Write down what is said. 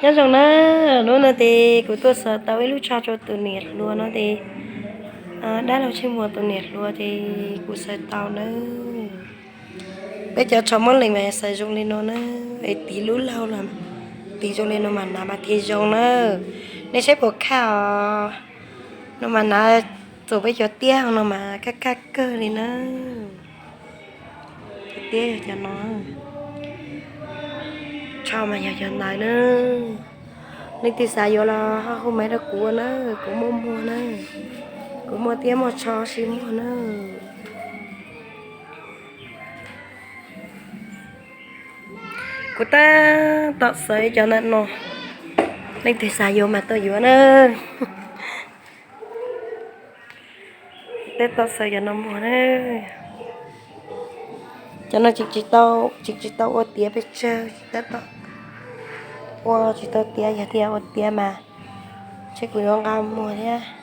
Nyob zoo na, hnub no ces kuv tuaj xaws tau ib lub tsho rau tus niam hluas no ces, dab laug Tsheej Muas tus niam hluas ces kuv xaws tau na. Peb cov tsho muab lees mas xaws zoo li no na, es tiv lub laug los tiv zoo li no mas hnav mas thiaj zoo na. Nej saib puas khaj os, no mas hnav txuas peb cov tiab no mas khaj khaj kawg li na. Cov tiab yog cov no, tsho mas yog cov ntawd na. Leej twg xav yuav los ho hu maiv rau kuv ua na, kuv muaj muag na, kuv muaj tiab muaj tsho sib muag na. Kuv tab tom xaws cov ntawm no, leej twg xav yuav mas tuaj yuav na. Tab tom xaws cov no muag na. Cov no tseem tsis tau ua tiav pes tsawg, tab tom ua tsis tau tiav, yog tias ua tiav mas ntshe kuv yuav nqa muag thiab.